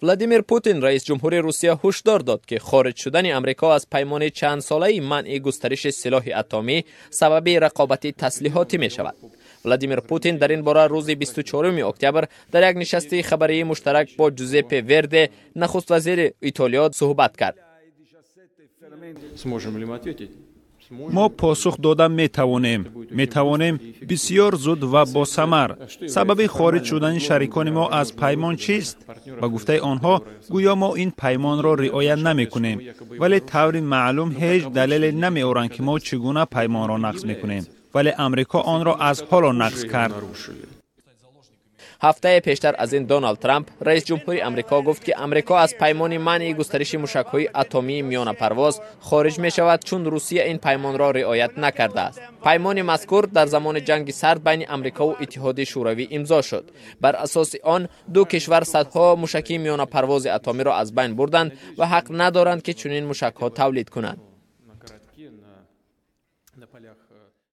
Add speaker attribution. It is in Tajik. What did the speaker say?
Speaker 1: Владимир Путин, раис ҷумҳури Русия, ҳушдор дод, ки хориҷ шудани Амрико аз паймони чандсолаи манъи густариши силоҳи атомӣ сабаби рақобати таслиҳотӣ мешавад. Владимир Путин дар ин бора рӯзи 24 октябр дар як нишасти хабарии муштарак бо Ҷузеппе Верде, нахуствазири Итолиё, суҳбат кард.
Speaker 2: Сможем ли мы ответить?
Speaker 3: Мо посух дода метавонем, метавонем бисьёр зуд ва босамар. Сабаби хориҷ шудани шарикони мо аз паймон чист? Ба гуфтаи онҳо, гӯё мо ин паймонро риоя намекунем, вале таври маълум ҳеҷ далеле намеоранд, ки мо чӣ гуна паймонро нақз мекунем. Вале Амрико онро аз ҳоло нақз кард.
Speaker 1: Ҳафтае пештар аз ин Доналд Трамп, раис ҷумҳури Амрико, гуфт, ки Амрико аз паймони манъи густариши мушакҳои атомии миёнапарвоз хориҷ мешавад, чун Русия ин паймонро риоят накардааст. Паймони мазкур дар замони ҷанги сард байни Амрикову Иттиҳоди Шӯравӣ имзо шуд. Бар асоси он ду кишвар садҳо мушаки миёнапарвози атомиро аз байн бурданд ва ҳақ надоранд, ки чунин мушакҳо тавлид кунанд.
Speaker 2: На полях.